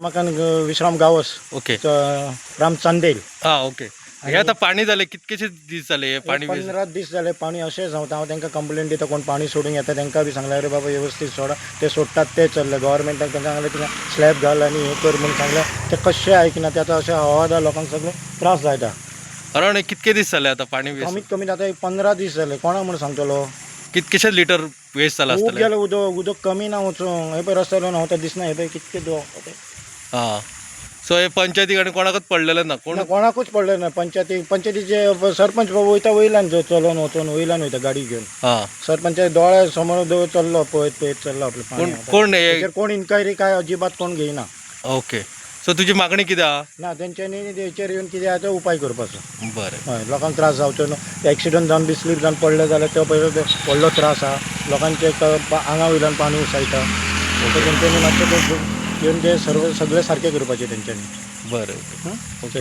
म्हाका विश्राम गांवस. ओके. राम चांदेल. हा, ओके. हे आता पाणी जालें, कितकेशे दीस जाले हे पाणी वेस्ट? 15 दीस जाले पाणी अशेंच जावता. हांव तांकां कंप्लेन दिता, कोण पाणी सोडूंक येता तांकां बी सांगलें, अरे बाबा वेवस्थीत सोडा. ते सोडटात ते चल्ले. गव्हर्मेंटाक तांकां सांगलें, थिंगा स्लॅब घाल आनी हें कर म्हूण सांगलें, ते कशें आयकना. ते आतां अशें हवादार लोकांक सगळे त्रास जायता. अरावंड कितके दीस जाले आता पाणी वेस्ट? कमीत कमी आतां एक 15 दीस जाले. कोणाक म्हूण सांगतलो? कितकेशे लिटर वेस्ट जाला खूब आसतलें? गेलें उदक. उदक कमी ना वचूंक. हे पळय रस्त्यार व्हांवता दिसना. हे पळय कितकें उदक. हा, सो हे पंचायती कडेन कोणाकच पडलेलें ना कोण? ना, कोणाकूच पडलें ना. पंचायतीचे सरपंच बाबू वयता वयल्यान, जो चलोन वचून वयल्यान वयता गाडी घेवन. सरपंच दोळ्या समोर चल्लो, पळयत पळयत चल्लो आपलें पाणी कोण वता. कोण हे? तेचेर कोण इन्क्वायरी काय अजिबात कोण घेयना. ओके, सो तुजी मागणी कितें आहा? ना, तेंच्यांनी तेचेर येवन कितें आहा तो उपाय करपाचो. बरें. हय, लोकांक त्रास जावचो न्हू. एक्सिडंट जावन बी स्लीप जावन पडले जाल्यार तो पळय व्हडलो त्रास आहा लोकांचे. आंगा वयल्यान पाणी उसळटा. तेंच्यांनी मातशें ते येवन ते सर्व सगळें सारकें करपाचें तेंच्यांनी. बरें, ओके. ओके.